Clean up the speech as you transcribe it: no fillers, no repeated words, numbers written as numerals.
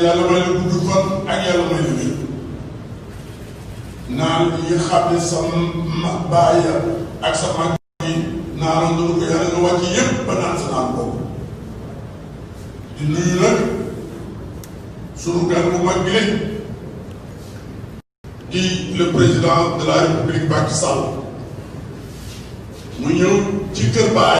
yàlla may la gudd fan ak yàlla may la wér naan yi xam ne sa baay ak sa mag yi naanoon nañu ko yàlla nga wàcc yëpp ba naan sa naan boobu di nuyu nag sunu gan bu mag bi di le président de la république Macky Sall mu ñëw ci kër baay